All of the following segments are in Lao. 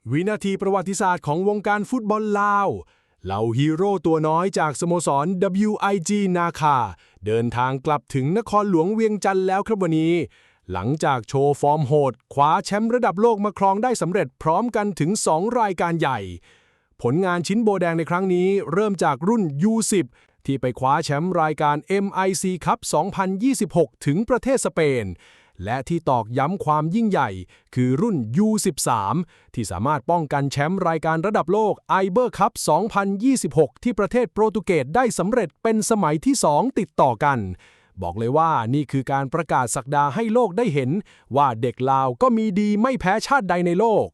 วินาทีประวัติศาสตร์ของวงการฟุตบอลลาว เหล่าฮีโร่ตัวน้อยจากสโมสร ดับเบิลยูไอจี นาคา เดินทางกลับถึงนครหลวงเวียงจันทร์แล้วครับวันนี้ หลังจากโชว์ฟอร์มโหด คว้าแชมป์ระดับโลกมาครองได้สำเร็จพร้อมกันถึงสองรายการใหญ่ ผลงานชิ้นโบแดงในครั้งนี้เริ่มจากรุ่น ยู สิบ ที่ไปคว้าแชมป์รายการ เอ็มไอซี คัพ สองพันยี่สิบหก ถึงประเทศสเปน และที่ตอกย้ำความยิ่งใหญ่คือรุ่น ยู สิบสาม ที่สามารถป้องกันแชมป์รายการระดับโลก ไอเบอร์ คัพ สองพันยี่สิบหก ที่ประเทศโปรตุเกสได้สำเร็จเป็นสมัยที่สองติดต่อกัน บอกเลยว่านี่คือการประกาศศักดาให้โลกได้เห็นว่าเด็กลาวก็มีดีไม่แพ้ชาติใดในโลก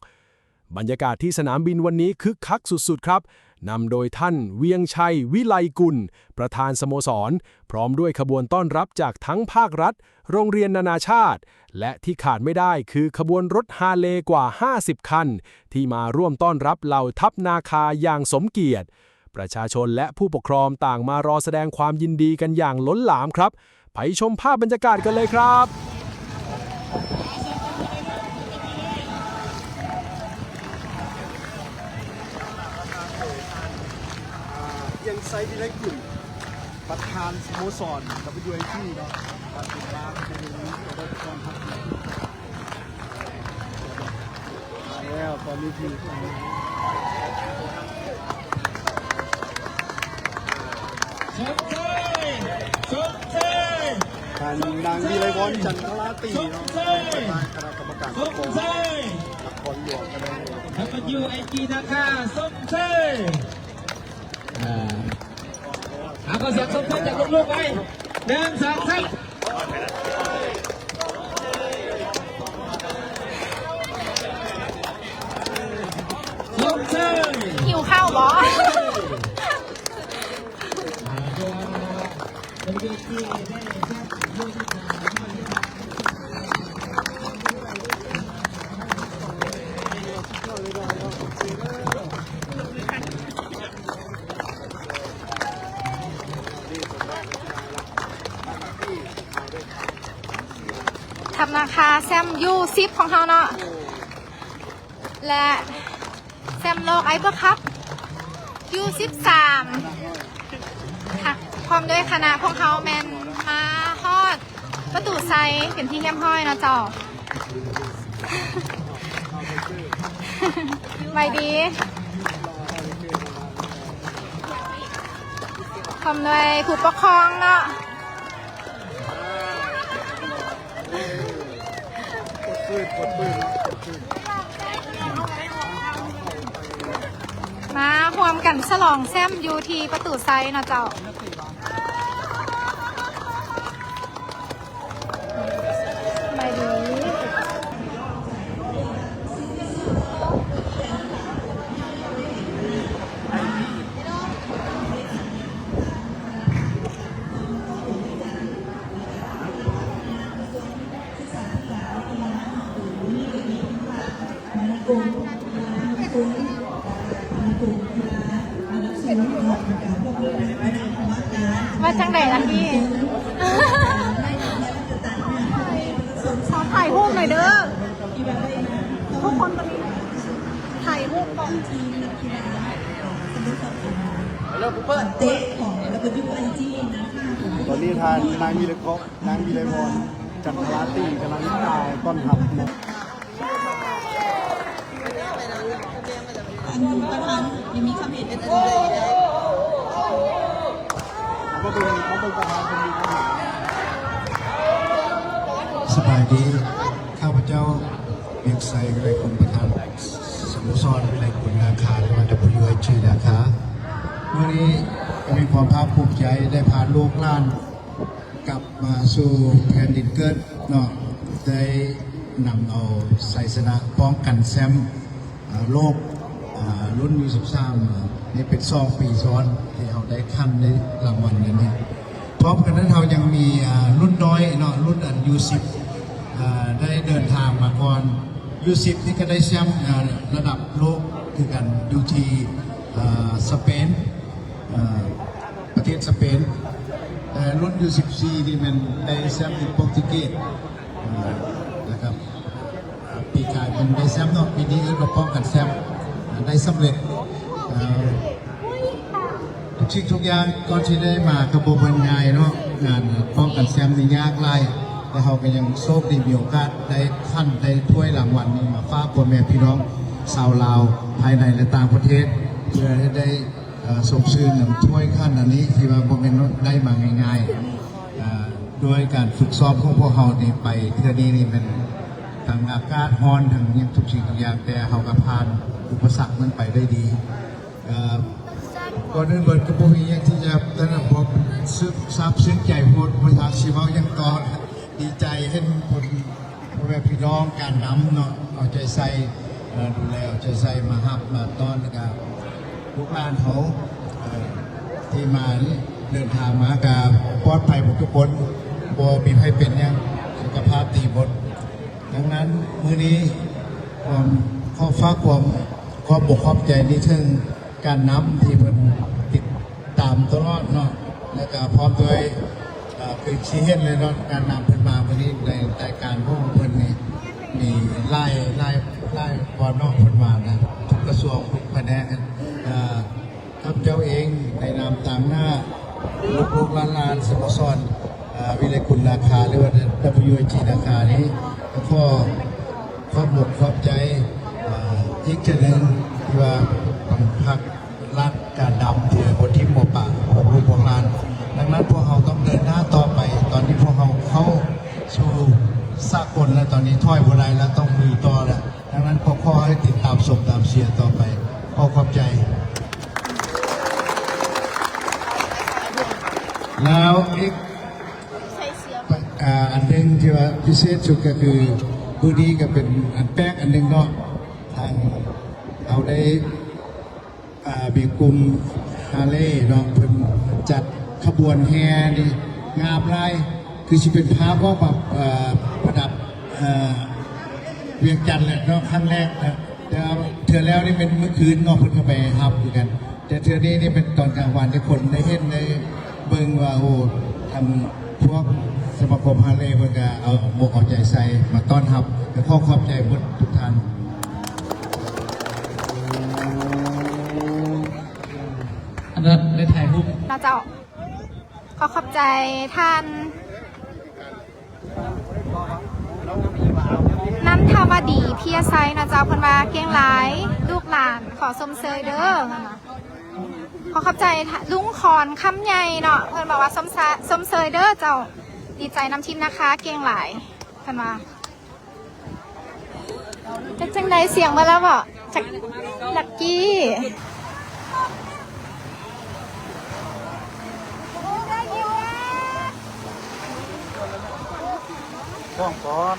บรรยากาศที่สนามบินวันนี้คึกคักสุดๆ ครับ นำโดยท่าน เวียงชัย วิไลกุล ประธานสโมสร พร้อมด้วยขบวนต้อนรับจากทั้งภาครัฐ โรงเรียนนานาชาติ และที่ขาดไม่ได้คือขบวนรถฮาร์เลย์กว่าห้าสิบคัน ที่มาร่วมต้อนรับเหล่าทัพนาคาอย่างสมเกียรติ ประชาชนและผู้ปกครองต่างมารอแสดงความยินดีกันอย่างล้นหลามครับ ไปชมภาพบรรยากาศกันเลยครับ เวียงชัย วิไลกุล ประธานสโมสร ดับเบิลยูไอจี เนาะ มาถึงร้านเป็นอย่างนี้ก็ได้ต้อนรับ มาแล้ว ตอนนี้ที่ สมชัย สมชัย ท่านนางวิไลวรรณ จันทราตรี เนาะ ประธานคณะกรรมการ สมชัย นครหลวง ดับเบิลยูไอจี นาคา สมชัย อ่า เอาขอเสียงสมชัยจากลูกๆ ไป หนึ่ง สอง สาม สมชัย หิวข้าวบ่ ທັບນາຄາແຊມຢູສິບຂອງເຮົາເນາະ ແລະ ແຊມໂລກໄອເບີຄັບຢູສິບສາມ ພະ ພ້ອມດ້ວຍຄະນະພວກເຮົາແມ່ນມາຮອດປະຕູໄຊເປັນທີ່ຮຽບຮ້ອຍເນາະເຈົ້າ. ໄວດີ ພ້ອມດ້ວຍຜູ້ປົກຄອງເນາະ ມາຮ່ວມກັນສະຫຼອງແຊມຢູ່ທີ່ປະຕູໄຊເນາະເຈົ້າ. ສະບາຍດີ ວ່າຈັ່ງໃດລະພີ່? ຂໍຖ່າຍຮູບໜ່ອຍເດີ ທຸກຄົນ ຕອນນີ້ຖ່າຍຮູບກ່ອນ. ຕອນນີ້ທ່ານນາງວິໄລພອນ ນາງວິໄລພອນ ຈັນທະລາຕີ ກຳລັງຖ່າຍຕ້ອນຮັບເນາະ. ທ່ານປະທານ ຍັງມີຄຳເຫັນ ສະບາຍດີ ຂ້າພະເຈົ້າ ວຽງໄຊ ວິໄລກຸນ ປະທານສະໂມສອນວິໄລກຸນນາຄາ ຫຼືວ່າ ດັບເບິນຢູໄອຈີ ນາຄາ. ມື້ນີ້ມີຄວາມພາກພູມໃຈໄດ້ພາລູກຫຼານ ກັບມາສູ່ແຜ່ນດິນເກີດເນາະ ໄດ້ນຳເອົາໄຊຊະນະປ້ອງກັນແຊ້ມ ເອີ ໂລກ ເອີ ລຸ້ນ ຢູສິບສາມ ນີ້ເປັນສອງປີຊ້ອນທີ່ເຮົາໄດ້ຂັ້ນໃນລາງວັນອັນນີ້. ພ້ອມກັນນັ້ນເຮົາຍັງມີ ເອີ ລຸ້ນນ້ອຍເນາະ ລຸ້ນອັນ ຢູສິບ ເອີ ໄດ້ເດີນທາງມາກ່ອນ ຢູສິບ ນີ້ກໍໄດ້ແຊ້ມ ເອີ ລະດັບໂລກຄືກັນ ຢູ່ທີ່ ເອີ ສະເປນ ເອີ ປະເທດສະເປນ ແຕ່ລຸ້ນ ຢູສິບສີ່ ນີ້ແມ່ນໄດ້ແຊ້ມຢູ່ໂປຣຕຸເກດ ເອີ ນະຄັບ ເອີ ປີກາຍເພິ່ນໄດ້ແຊ້ມເນາະ ປີນີ້ເອີ້ນວ່າປ້ອງກັນແຊ້ມ ສຳເລັດ ເອີ ທຸກສິ່ງທຸກຢ່າງກ່ອນທີ່ໄດ້ມາກໍບໍ່ແມ່ນງ່າຍເນາະ. ງານປ້ອງກັນແຊ້ມນີ້ຍາກຫຼາຍ, ແຕ່ເຮົາກໍຍັງໂຊກດີມີໂອກາດໄດ້ຂັນໄດ້ຖ້ວຍລາງວັນນີ້ມາຝາກພໍ່ແມ່ພີ່ນ້ອງຊາວລາວພາຍໃນ ແລະ ຕ່າງປະເທດ ເພື່ອໃຫ້ໄດ້ ເອີ ສົມຊື່ນຳຖ້ວຍຂັນອັນນີ້ ທີ່ວ່າບໍ່ແມ່ນໄດ້ມາງ່າຍໆ. ເອີ ດ້ວຍການຝຶກຊ້ອມຂອງພວກເຮົານີ້ໄປເທື່ອນີ້ນີ້ແມ່ນທັງອາກາດຮ້ອນ ທັງຫຍັງທຸກສິ່ງທຸກຢ່າງ, ແຕ່ເຮົາກໍຜ່ານອຸປະສັກນັ້ນໄປໄດ້ດີ. ເອີ ກ່ອນອື່ນເບິດກໍບໍ່ມີຫຍັງທີ່ຈະ ແຕ່ນັ້ນ ພວກຊາບຊຶ້ງໃຈໂພດ ບໍ່ຊາບຊິເວົ້າຫຍັງຕໍ່. ດີໃຈເຫັນຄົນ ພໍ່ແມ່ພີ່ນ້ອງການນຳເນາະ ເອົາໃຈໃສ່ ເອີ ດູແລເອົາໃຈໃສ່ ມາຮັບມາຕ້ອນ ແລ້ວກະລູກຫຼານເຮົາ ເອີ ທີ່ມານີ້ ເດີນທາງມາກະປອດໄພໝົດທຸກຄົນ ບໍ່ມີໃຜເປັນຫຍັງ ສຸຂະພາບດີໝົດ. ດັ່ງນັ້ນ ມື້ນີ້ ເອີ ຂໍຝາກຄວາມຂອບອົກຂອບໃຈນີ້ເຖິງ ການນຳທີ່ເພິ່ນຕິດຕາມຕະຫຼອດເນາະ ແລ້ວກະພ້ອມດ້ວຍ ເອີ ຄືຊິເຫັນເລີຍເນາະ ການນຳເພິ່ນມາມື້ນີ້ ໃນລາຍການຂອງເພິ່ນນີ້ ມີຫຼາຍ ຫຼາຍ ຫຼາຍບ່ອນເນາະ ເພິ່ນມານະ ທຸກກະຊວງ ທຸກພະແນກ. ເອີ ຂ້າພະເຈົ້າເອງໃນນາມຕາງໜ້າລູກໆຫຼານໆສະໂມສອນ ເອີ ວິໄລກຸນນາຄາ ຫຼືວ່າ ດັບເບິນຢູໄອຈີ ນາຄານີ້ ກໍຂໍຂອບອົກຂອບໃຈ ເອີ ອີກເທື່ອໜຶ່ງ ທີ່ວ່າບັງຄັບລັດການນຳ ທີ່ບໍ່ຖິ້ມບໍ່ປະຂອງລູກຂອງຫຼານ. ດັ່ງນັ້ນ ພວກເຮົາຕ້ອງເດີນໜ້າຕໍ່ໄປ. ຕອນນີ້ພວກເຮົາເຂົ້າສູ່ສາກົນແລ້ວ, ຕອນນີ້ຖອຍບໍ່ໄດ້ແລ້ວ, ຕ້ອງລຸຍຕໍ່ແລ້ວ. ດັ່ງນັ້ນ ກໍຂໍໃຫ້ຕິດຕາມຊົມຕາມເຊຍຕໍ່ໄປ. ຂໍຂອບໃຈ. ແລ້ວອີກ ອ່າ ອັນໜຶ່ງທີ່ວ່າພິເສດສຸດກໍຄື ມື້ນີ້ກໍເປັນອັນແປກອັນໜຶ່ງເນາະ ທາງເຮົາໄດ້ ອ່າ ມີກຸ່ມຮາເລເນາະ ເພິ່ນຈັດຂະບວນແຫ່ນີ້ງາມຫຼາຍ ຄືຊິເປັນພາບວ່າແບບ ເອີ ປະດັບ ເອີ ວຽງຈັນແຫຼະເນາະ ຄັ້ງແລກນະ. ແຕ່ວ່າເທື່ອແລ້ວນີ້ແມ່ນມື້ຄືນເນາະ ເພິ່ນກໍໄປຮັບຄືກັນ, ແຕ່ເທື່ອນີ້ນີ້ແມ່ນຕອນກາງວັນ ໃຫ້ຄົນໄດ້ເຫັນໄດ້ເບິ່ງວ່າ ໂອ້ ທາງພວກສະມາຄົມຮາເລເພິ່ນກໍເອົາອົກເອົາໃຈໃສ່ມາຕ້ອນຮັບ. ກໍຂໍຂອບໃຈໝົດທຸກທ່ານ. ອັນນັ້ນໄດ້ຖ່າຍຮູບເນາະເຈົ້າ. ຂໍຂອບໃຈທ່ານ ນັນທະວະດີ ເພຍໄຊ ເນາະເຈົ້າ, ເພິ່ນວ່າເກັ່ງຫຼາຍ ລູກຫຼານຂໍຊົມເຊີຍເດີ ເພິ່ນວ່າ. ຂໍຂອບໃຈລຸງຂອນຄຳໃຫຍ່ເນາະ, ເພິ່ນບອກວ່າຊົມ ຊົມເຊີຍເດີເຈົ້າ, ດີໃຈນຳທີມນາຄາ ເກັ່ງຫຼາຍ ເພິ່ນວ່າ. ເຮັດຈັ່ງໃດ ສຽງມາແລ້ວເບາະ ຈັກ ລັກກີ້. ສອງ ສາມ.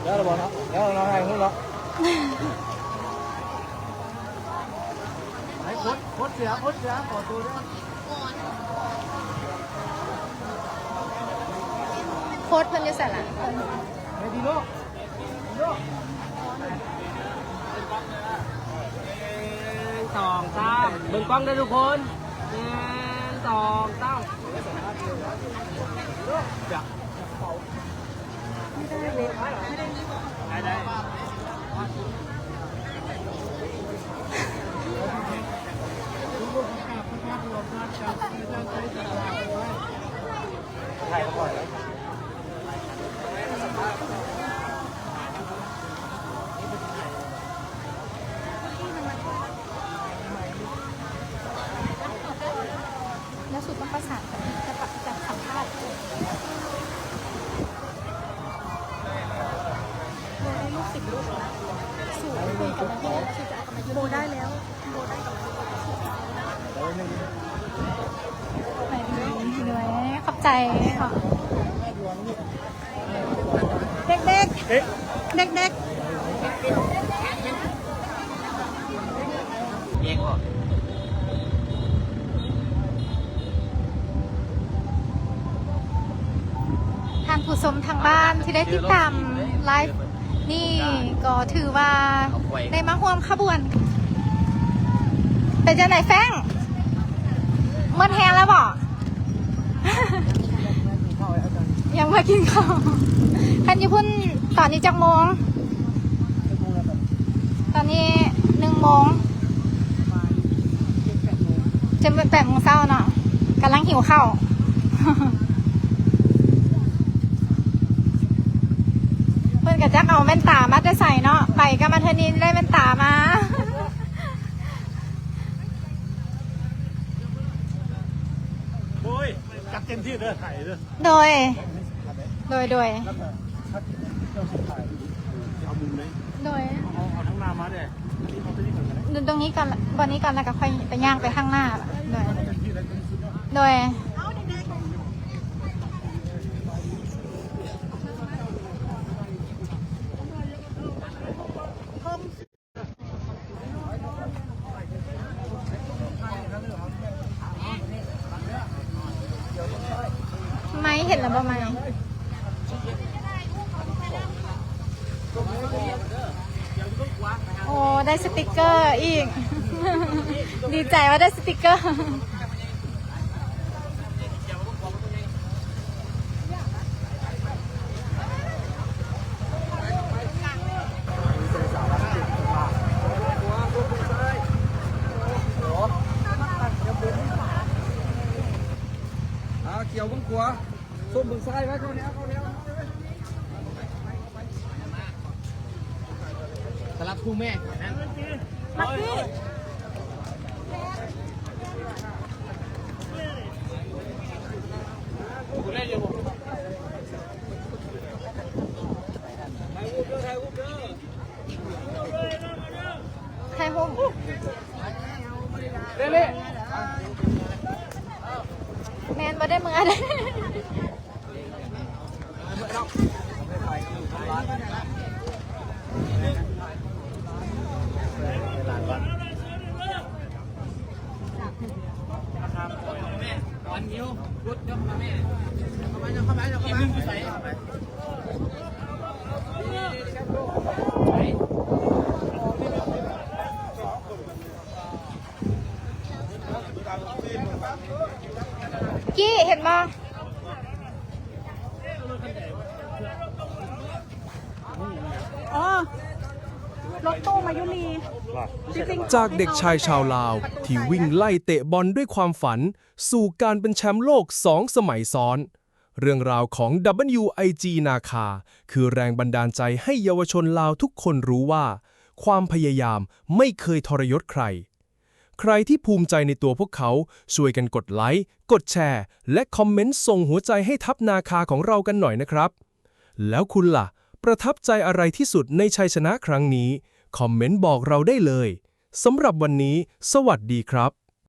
ແລ້ວລະບໍ່ເນາະ ແລ້ວເນາະ ໃຫ້ຮູ້ເນາະ. ໃຫ້ໂຄດ ໂຄດເສືອ ໂຄດເສືອ ຂໍໂຕເດີ. ໂຄດເພິ່ນຢູ່ໃສລະ? ໃນດີໂລ ໜຶ່ງ ສອງ ສາມ ເບິ່ງກ້ອງເດີທຸກຄົນ ໜຶ່ງ ສອງ ສາມ. ແລ້ວ ຕ້ອງປະສານກັນ ຈະ ຈະສຳພາດ. ໂບໄດ້ລູກສິບລູກແລ້ວນະ. ສູນຄຸຍກັນມາເຍອະ ສູນຈະເອົາກັນມາເຍອະ. ໂບໄດ້ແລ້ວ ໂບໄດ້ກັນມາເຍອະ. ຂອບໃຈ. ເດັກໆ ເດັກໆ ທ່ານຜູ້ຊົມທາງບ້ານທີ່ໄດ້ຕິດຕາມໄລຟ໌ນີ້ ກໍຖືວ່າໄດ້ມາຮ່ວມຂະບວນ. ເປັນຈັ່ງໃດແຟງ? ໝົດແຮງແລ້ວບໍ? ຍັງມາກິນເຂົ້າ. ທ່ານຢູ່ພຸ້ນຕອນນີ້ຈັກໂມງ? ຕອນນີ້ໜຶ່ງໂມງ ຈະແປດໂມງເຊົ້າເນາະ. ກຳລັງຫິວເຂົ້າ. ເພິ່ນກໍຈັກເອົາແວ່ນຕາມາແຕ່ໃສເນາະ. ໄປກັບມາເທື່ອນີ້ໄດ້ແວ່ນຕາມາ. ໂອ້ຍ ຈັດເຕັມທີ່ເດີ ຖ່າຍເດີ. ໂດຍ ໂດຍ ໂດຍ ໂດຍ ເອົາທາງໜ້າມາເດ້. ຕ ຕົງນີ້ກ່ອນ ບ່ອນນີ້ກ່ອນ ແລ້ວກໍຄ່ອຍໄປ ຍ່າງໄປທາງໜ້າ. ໂດຍ ໂດຍ. ໄມ້ເຫັນແລ້ວບໍ່ໄມ້? ໂອ້ ໄດ້ສະຕິກເກີອີກ. ດີໃຈວ່າໄດ້ສະຕິກເກີ. ອ່າ ຂຽວເບິ່ງຂວາ ສົ້ມເບິ່ງຊ້າຍໄວ້ ເຂົ້າແນວ ເຂົ້າແນວ. ສະລັບຄູ່ແມ່ນະ ມາກກີ້ ຖ່າຍຮູບ ແມ່ນບໍ່ໄດ້ເມືອເດ້. ກີ້ເຫັນບໍ່? ອໍ ລົດຕູ້ມາຢູ່ນີ້ ຈາກເດັກຊາຍຊາວລາວທີ່ວິ່ງໄລ່ເຕະບອນດ້ວຍຄວາມຝັນ ສູ່ການເປັນແຊມໂລກສອງສະໄໝຊ້ອນ. ເລື່ອງລາວຂອງ WIG ນາຄາ ຄືແຮງບັນດານໃຈໃຫ້ເຍົາວະຊົນລາວທຸກຄົນຮູ້ວ່າ ຄວາມພະຍາຍາມໄມ່ເຄີຍທໍລະຍົດໃຄ. ໃຄທີ່ພູມໃຈໃນຕົວພວກເຂົາ ຊ່ວຍກັນກົດໄລ, ກົດແຊ ແລະ ຄອມເມັນສົ່ງຫົວໃຈໃຫ້ທັບນາຄາຂອງເຮົາກັນໜ້ອຍນະຄັບ. ແລ້ວຄຸນລະ ປະທັບໃຈອະໄລທີ່ສຸດໃນໄຊຊະນະຄັ້ງນີ້? ຄອມເມັນບອກເຮົາໄດ້ເລີຍ. ສຳລັບວັນນີ້ ສະຫວັດດີຄັບ.